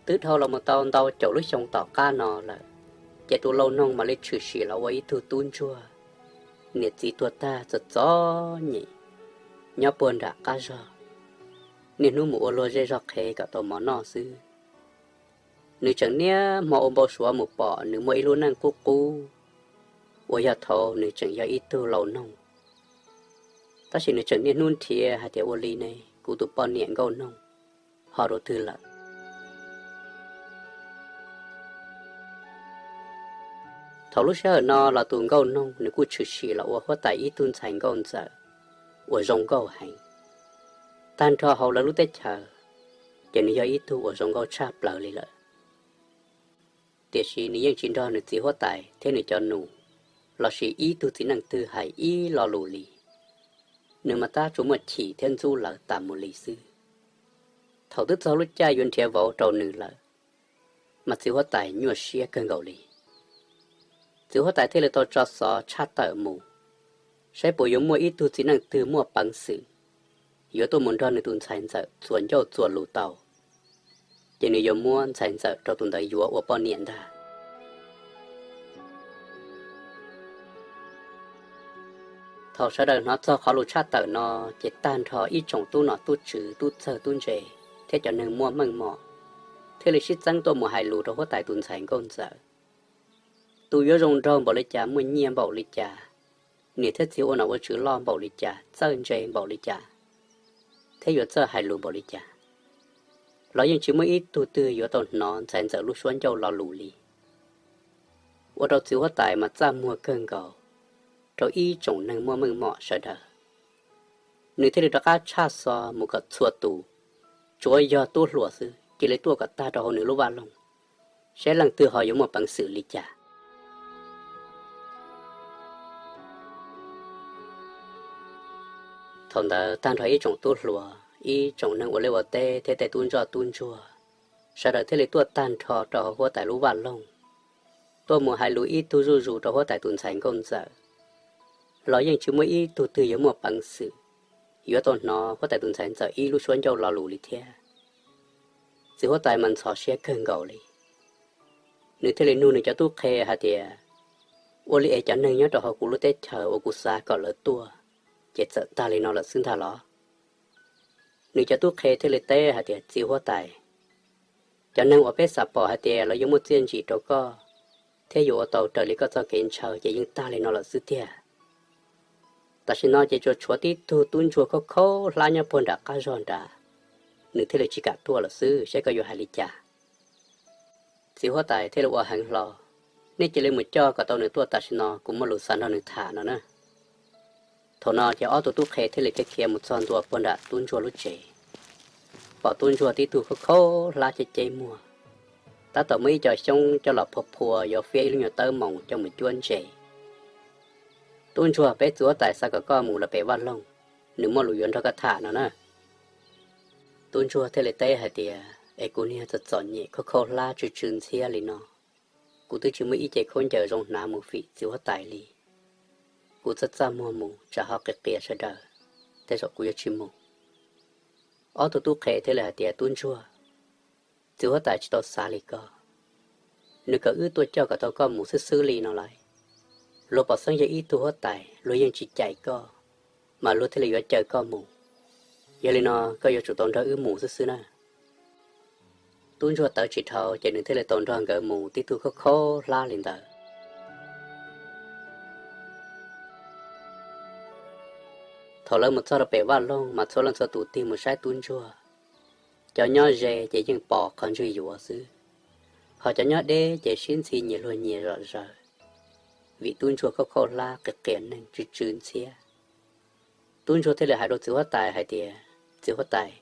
Twb dhau los mus tau ntau caum lub xyoo tom qab no lawm, ces tus lau noog mam li tshwm sim los ua ib tug tub ntsuag, niam txiv tuag tag txom txom nyem, nyob puag nram qab zog, niaj hnub mus ua luag zej zog qhev kom tau mov noj xwb. Nws tseem niaj hmo ua npau suav mus pom nws muaj ib lub neej qub qub uas yog thaum nws tseem yog ib tug lau noog. Tab sis nws tseem niaj hnub nrhiav hais tias ua li ne, kuv tus poj niam nkauj noog ho rau twg lawm. Thaum lub sij hawm no los tus nkauj noog nws kuj tshwm sim los ua huab tais ib tug ntxhais nkauj ntxawm uas zoo nkauj heev. Tag nrho hauv lawv lub teb chaws, ces nws yog ib tug uas zoo nkauj tshaj plaws li lawm. Tiam sis nws yeej tsis nrog nws txiv huab tais thiab nws cov nus lossis ib tug txiv neej twg hais ib lo lus li. Nws mas tab tsuas muaj chim thiab ntxub lawv tas mus li xwb. Thaum twb txog lub caij yuav nrhiav vauv rau nws lawm, mas txiv huab tais nyuaj siab kawg nkaus li. Txiv huab tais thiaj li tau tso xov tshaj tawm mus, saib puas yuav muaj ib tug txiv neej twg muaj peev xwm yuav tuaj mus nrog nws tus ntxhais ntxawm txuas ncauj txuas lus tau, ces nws yuav muab ntxhais ntxawm rau tus ntawd yuav ua poj niam ntag. Thaum sawv daws hnov txog qhov lus tshaj tawm no, ces tag nrho ib tsoom tub nom tub tswv tub txawg tub ntse thiab cov neeg muaj meej mom thiaj li sib txeeb tuaj mus hais lus rau huab tais tus ntxhais nkauj ntxawm. Tus yuav zoo nraug npaum li cas, muaj nyiaj npaum li cas, niam thiab txiv ua nom ua tswv loj npaum li cas, txawj ntse npaum li cas, thiab yuav txawj hais lus npaum li cas, los yeej tsis muaj ib tug twg yuav tau hnov ntxhais ntxawm lub suab ncauj lo lus li. Ua rau txiv huab tais mas txaj muag kawg nkaus rau ib tsoom neeg muaj meej mom sawv daws. Nws thiaj li rov qab tshaj xov mus kom txhua tus, tsuav yog tub hluas xwb cia li tuaj kom tag rau hauv nws lub vaj loog, saib leej twg ho yuav muaj peev xwm li cas. Thaum ntawd tag nrho ib tsoom tub hluas, ib tsoom neeg ua liaj ua teb thiab tej tub ntsoj tub ntsuag, sawv daws thiaj li tuaj tag nrho rau hauv huab tais lub vaj loog, tuaj mus hais lus ib tug zuj zus rau huab tais tus ntxhais nkauj ntxawm, los yeej tsis muaj ib tug twg yuav muaj peev xwm yuav tau hnov huab tais tus ntxhais ntxawm ib lub suab ncauj lo lus li thiab. Txiv huab tais mas ntxhov siab kawg nkaus li. Nws thiaj li nug nws cov tub qhe hais tias, ua li es cov neeg nyob rau hauv kuv lub teb chaws uas kuv xav kom lawv tuaj, ces txawm tag li no lawm xwb ntag los? Nws cov tub qhe thiaj li teb hais tias, txiv huab tais, cov neeg uas peb xav pom hais tias lawv yuav muaj txiaj ntsim rau koj thiab yuav ua tau raws li koj txoj kev ntshaw ces yeej tag li no lawm xwb tiag. Tam sim no ces tsuas tshuav tib tug tub ntsuag khaub khaub hlab nyob puag nram qab zog nrad, nws thiaj li tsis kam tuaj lawm xwb, saib koj yuav hais li cas. Txiv huab tais thiaj li ua heev hlo, nej cia li mus coj kom tau nws tuaj tam sim no, kuv muaj lus xav nrog nws tham no na. Thaum no ces ob tug tub qhe thiaj li khiav khiav mus txog ntua puag nram tub ntsuag lub tsev, pom tub ntsuag tib tug khaub khaub hlab ceb ceb muag, tab tom muaj ib co xyoob coj los phua phua yuav fiab ib lub nyuag tawb moos coj mus cuab ntses. Tub ntsuag, peb txiv huab tais xav kom koj mus lawm pem vaj loog, nws muaj lus yuav nrog koj tham no na. Tub ntsuag thiaj li teb hais tias, es kuv niag txom txom nyem khaub khaub hlab tsw tsw ntxhiab li no, kuv twb tsis muaj ib ce khaub ncaws zoo hnav mus fim txiv huab tais li. Kuv txaj txaj muag mus tsam ho qias qias sawv daws, tej zaum kuv yuav tsis mus. Ob tug tub qhe thiaj li hais tias, tub ntsuag, txiv huab tais tsis tau xav li koj. Nws kom wb tuaj coj kom tau koj mus xwb xwb li no lauj. Luag pom xeeb yog ib tug huab tais, luag yeej tsis cais koj, mas luag thiaj li yuav caw koj mus. Yog li no koj yuav tsum tau nrog wb mus xwb xwb na. Tub ntsuag tawv tsis dhau ces nws thiaj li tau nrog nkawd mus tib tug khaub khaub hlab li ntawd. Thaum lawv mus txog rau pem vaj loog mas txhua leej txhua tus tig mus saib tub ntsuag. Cov nyob ze ces yeej pos qhov ntswg yuav xwb, ho cov nyob deb ces sib ntxhi nyias luag nyias zom zaws, vim tub ntsuag khaub khaub hlab qias qias neeg tsw tsw ntxhiab. Tub ntsuag thiaj li hais rau txiv huab tais hais tias, txiv huab tais,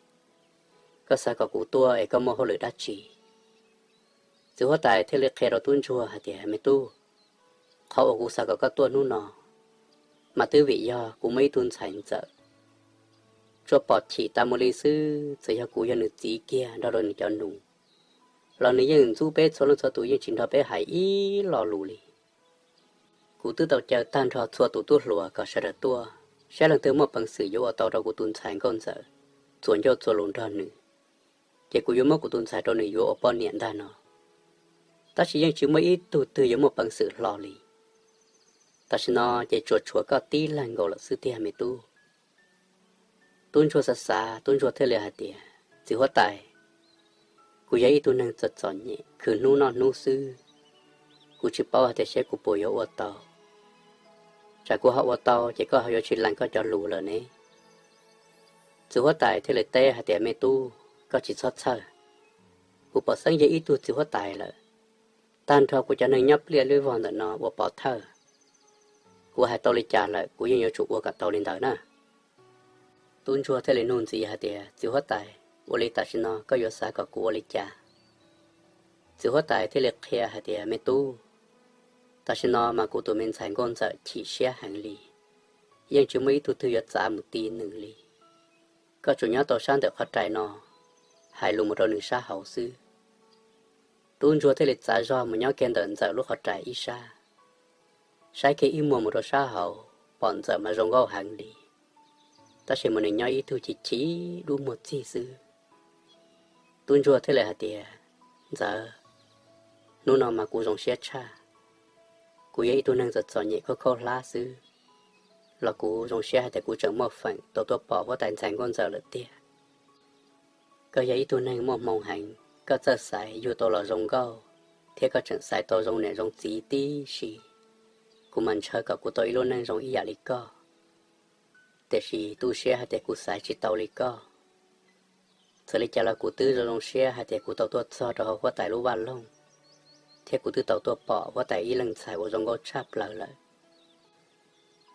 koj xav kom kuv tuaj es koj muaj hauj lwm dab tsi? Txiv huab tais thiaj li qhia rau tub ntsuag hais tias, me tub, qhov uas kuv xav kom koj tuaj hnub no mas twb vim yog kuv muaj ib tug ntxhais ntxawm tsuas pom chim tas mus li xwb, txawm yog kuv yog nws txiv kiag nrog rau nws cov nus los nws yeej ntxub peb txhua leej txhua tus, yeej tsis nrog peb hais ib lo lus li. Kuv twb tau caw tag nrho txhua tus tub hluas kom sawv daws tuaj, saib leej twg muaj peev xwm yuav ua tau rau kuv tus ntxhais nkauj ntxawm txuas ncauj txuas lus nrog nws. ces kuv yuav muab kuv tus ntxhais rau nws yuav ua poj niam ntag no. Tab sis yeej tsis muaj ib tug twg yuav muaj peev xwm hlo li. Tam sim no ces tsuas tshuav koj tib leeg nkaus lawm xwb tiag me tub. Tub ntsuag xav xav, tub ntsuag thiaj li hais tias, txiv huab tais, kuv yog ib tug neeg txom txom nyem, khwv hnub noj hnub xwb. Kuv tsis paub hais tias seb kuv puas yuav ua tau. Tsam kuv ho ua tau ces koj ho yuav tsis lees koj cov lus lawm ne. Txiv huab tais thiaj li teb hais tias, me tub, koj tsis txhob txhawj. Kuv pom xeeb yog ib tug txiv huab tais lawm. Tag nrho kuv cov neeg nyob pliaj lwb vog ntawm no ua pov thawj. Kuv hais tau li cas lawm kuv yeej yuav tsum ua kom tau li ntawd na. Tub ntsuag thiaj li nug ntxiv hais tias, txiv huab tais, ua li tam sim no koj yuav xav kom kuv ua li cas? Txiv huab tais thiaj li qhia hais tias, me tub, tam sim no mas kuv tus me ntxhais nkauj ntxawm chim siab heev li, yeej tsis muaj ib tug twg yuav txav mus ti nws li. Koj tsuas nyob tau sab ntawm qhov rais no hais lus mus rau nws sab hauv xwb. Tub ntsuag thiaj li txav zog mus nyob kiag ntawm ntxawm lub qhov rais ib sab, saib kiag ib muag mus rau sab hauv, pom ntxawm mas zoo nkauj heev li, tab sis mas nws nyob ib tug chim chim dub muag txig xwb. Tub ntsuag thiaj li hais tias, ntxawm, hnub no mas kuv zoo siab tshaj. Kuv yog ib tug neeg txom txom nyem khaub khaub hlab xwb, los kuv zoo siab hais tias kuv tseem muaj feem tau tuaj pom huab tais ntxhais nkauj ntxawm lawm tiag. Koj yog ib tug neeg muaj hmoo heev, koj txawj xaiv yug tau los zoo nkauj, thiab koj tseem xaiv tau zoo niam zoo txiv tib si. Kuv mas ntshaw kom kuv tau ib lub neej zoo ib yam li koj, tiam sis tu siab hais tias kuv xaiv tsis tau li koj. Txawm li cas los kuv twb zoo zoo siab hais tias kuv tau tuaj txog rau hauv huab tais lub vaj loog, thiab kuv twb tau tuaj pom huab tais ib leeg ntxhais uas zoo nkauj tshaj plaws lawm.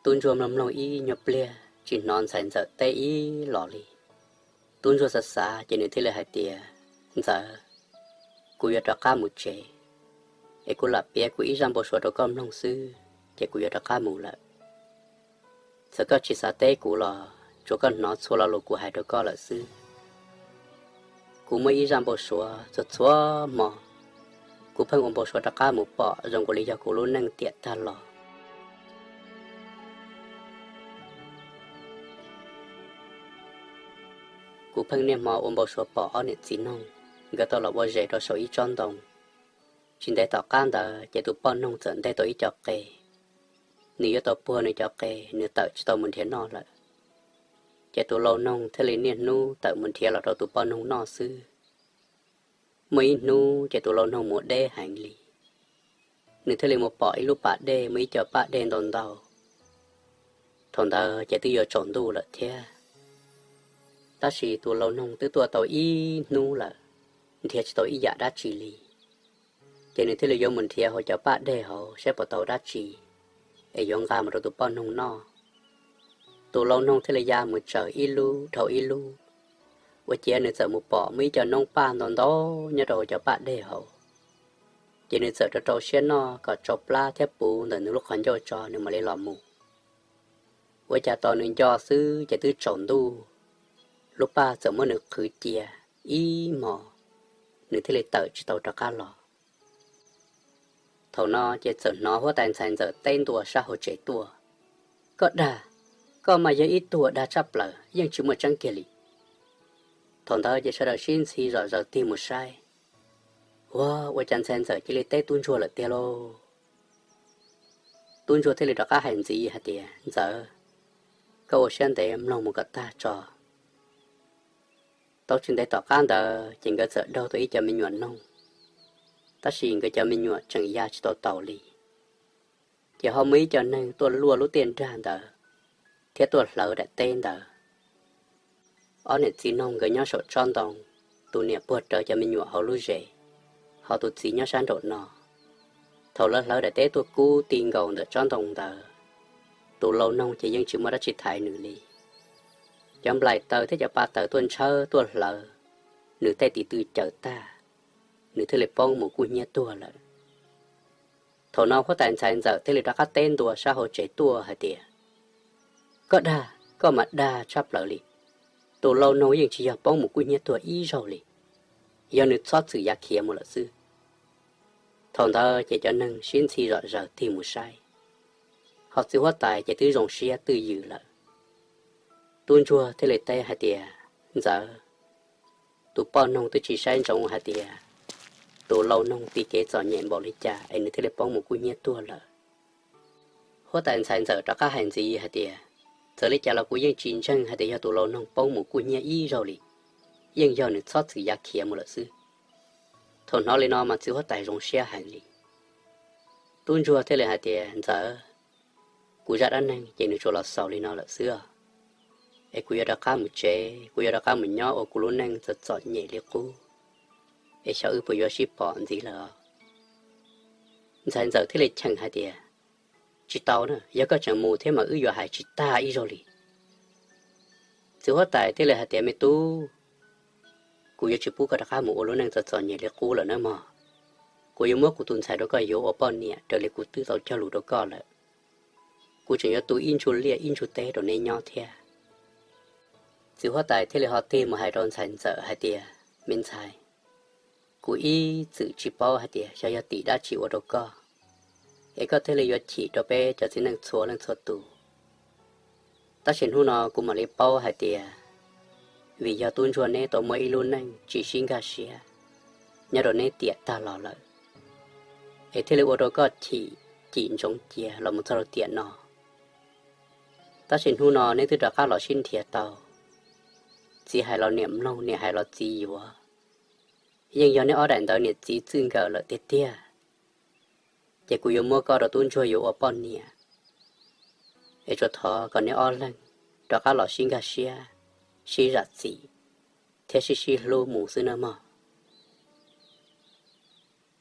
Tub ntsuag mloog mloog ib nyuag pliag tsis hnov ntxhais ntxawm teb ib los li. Tub ntsuag xav xav ces nws thiaj li hais tias, ntxawm, kuv yuav rov qab mus tsev, es kuv lam piav kuv ib zaj npau suav rau koj mloog xwb, ces kuv yuav rov qab mus lawm. Txawm koj tsis xav teb kuv los tsuas koj hnov txhua lo lus kuv hais rau koj lawm xwb. Kuv muaj ib zaj npau suav txhua txhua hmo, kuv pheej ua npau suav rov qab mus pom zoo nkaus li yog kuv lub neej tiam tag los. Kuv pheej niaj hmo ua npau suav pom ob niam txiv noog, nkawd tau los ua zes rau saum ib tsob ntoo. Tsis ntev tom qab ntawd ces tus poj noog txawm nteg tau ib co qe. Nws yuav tau puag nws cov qe, nws tawm tsis tau mus nrhiav noj lawm. Ces tus lau noog thiaj li niaj hnub tawm mus nrhiav los rau tus poj noog noj xwb. Muaj ib hnub ces tus lau noog mus deb heev li, nws thiaj li mus pom ib lub pas dej muaj ib co paj dej ntau ntau. Thaum ntawd ces twb yuav tsaus ntuj lawm thiab, tab sis tus lau noog twb tuaj tau ib hnub lawm, nrhiav tsis tau ib yam dab tsi li. Ces nws thiaj li yuav mus nrhiav hauv cov paj dej hauv saib puas tau dab tsi, es yuav nqa mus rau tus poj noog noj. Tus lau noog thiaj li ya mus tsaws ib lub dhau ib lub, ua ciav nws txawm mus pom muaj ib co noob paj ntau ntau nyob rau hauv cov paj dej hauv. Ces nws txawm rau rau siab noj kom tsau plab thiab puv ntawm nws lub qhov ncauj tso nws mam li los mus. Ua cas tos nws nco xwb ces twb tsaus ntuj, lub paj txawm muab nws qhwv cia ib hmos, nws thiaj li tawm tsis tau rov qab los. Thaum no ces txawm hnov huab tais ntxhais ntxawm teb ntua sab hauv tsev tuaj, koj dag, koj mas yog ib tug dag tshaj plaws yeej tsis muaj tseeb kiag li. Thaum ntawd ces sawv daws sib ntxhi zom zaws tig mus saib, ua, ua cas ntxhais ntxawm cia li teb tub ntsuag lawm tiag lauj. Tub ntsuag thiaj li rov qab hais ntxiv hais tias, ntxawm, koj ua siab ntev mloog mus kom tag tso. Tau tsis ntev tom qab ntawd ces nkawd txawm daug tau ib co me nyuam noog, tab sis nkawd cov me nyuam tseem ya tsis tau taus li. Ces ho muaj ib co neeg tuaj luaj lub tiaj nrag ntawd thiab tuaj hlawv daim teb ntawd. Ob niam txiv noog nkawd nyob saum tsob ntoo, tus niam puag rawv cov me nyuam hauv lub zes, ho tus txiv nyob sab nraum no. Thaum lawv hlawv daim teb tuaj kub ti nkaus ntawm tsob ntoo ntawd, tus lau noog ces yeej tsis muaj dab tsi thaiv nws li. Cov nplaim taws thiab cov pa taws tuaj ntshawb tuaj hlawv, nws tej tis tw caws tag, nws thiaj li poob mus kub hnyiab tuag lawm. Thaum no huab tais ntxhais ntxawm thiaj li rov qab teb ntua sab hauv tsev tuaj hais tias, koj dag, koj mas dag tshaj plaws li. Tus lau noog yeej tsis yog poob mus kub hnyiab tuag ib zaug li, yog nws txhob txwm yav khiav mus lawm xwb. Thaum ntawd ces cov neeg sib ntxhi zom zaws tig mus saib, ho txiv huab tais ces twb zoo siab twj ywm lawm. Tub ntsuag thiaj li teb hais tias, ntxawm, tus poj noog twb tsis saib ntsoov hais tias tus lau noog txoj kev txom nyem npaum li cas es nws thiaj li poob mus kub hnyiab tuag lawm. Huab tais ntxhais ntxawm rov qab hais ntxiv hais tias, txawm li cas los kuv yeej tsis ntseeg hais tias yog tus lau noog poob mus kub hnyiab ib zaug li, yeej yog nws txhob txwm ya khiav mus lawm xwb. Thaum hnov li no mas txiv huab tais zoo siab heev li. Tub ntsuag thiaj li hais tias, ntxawm, kuv zaj dab neeg ces nws tsuas los xaus li no lawm xwb os. Es kuv yuav rov qab mus tsev, kuv yuav rov qab mus nyob ua kuv lub neej txom txom nyem li qub, es xyov wb puas yuav sib pom ntxiv lawm os. Ntxhais ntxawm thiaj li cheem hais tias, tsis tau na, yog koj tseem mus thiab mas wb yuav hais tsis tag ib zaug li. Txiv huab tais thiaj li hais tias, me tub, kuv yuav tsis pub koj rov qab mus ua lub neej txom txom nyem li qub lawm nawb mog. Kuv yuav muab kuv tus ntxhais rau koj yuav ua poj niam raws li kuv twb tau cog lus rau koj lawm. Kuv tseem yuav tu ib ntsuj liaj ib ntsuj teb rau neb nyob thiab. Txiv huab tais thiaj li ho tig mus hais rau ntxhais ntxawm hais tias, me ntxhais, kuv ib txwm tsis paub hais tias xyov yog tim dab tsi ua rau koj, es koj thiaj li yuav chim rau peb cov txiv neej txhua leej txhua tus. Tab sis hnub no kuv mam li paub hais tias, vim yog tub ntsuag neb tau muaj ib lub neej tsis sib nkag siab nyob rau neb tiam tag los lawm, es thiaj li ua rau koj chim cim ntsoov cia los mus txog rau tiam no. Tab sis hnub no neb twb rov qab los sib nrhiav tau, txiv hais los niam mloog, niam hais los txiv yuav. Yeej yog neb ob daim ntawd niam txiv txij nkawm lawm tiag tiag, ces kuv yuav muab koj rau tub ntsuag yuav ua poj niam. Es tsuas thov kom neb ob leeg rov qab los sib nkag siab, sib zam txim, thiab sib sib hlub mus xwb nawb mog.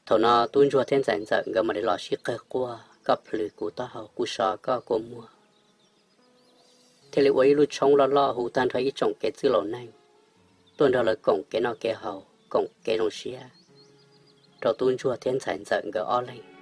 Thaum no tub ntsuag thiab ntxhais ntxawm nkawd mam li los sib qawg quaj, koj plhws kuv taub hau, kuv so koj kua muag, thiaj li ua ib lub tshoob loj loj hu tag nrho ib tsoom kev txwj laus neeg tuaj nrog lawv koom kev noj kev haus, koom kev zoo siab rau tub ntsuag thiab ntxhais ntxawm nkawd ob leeg.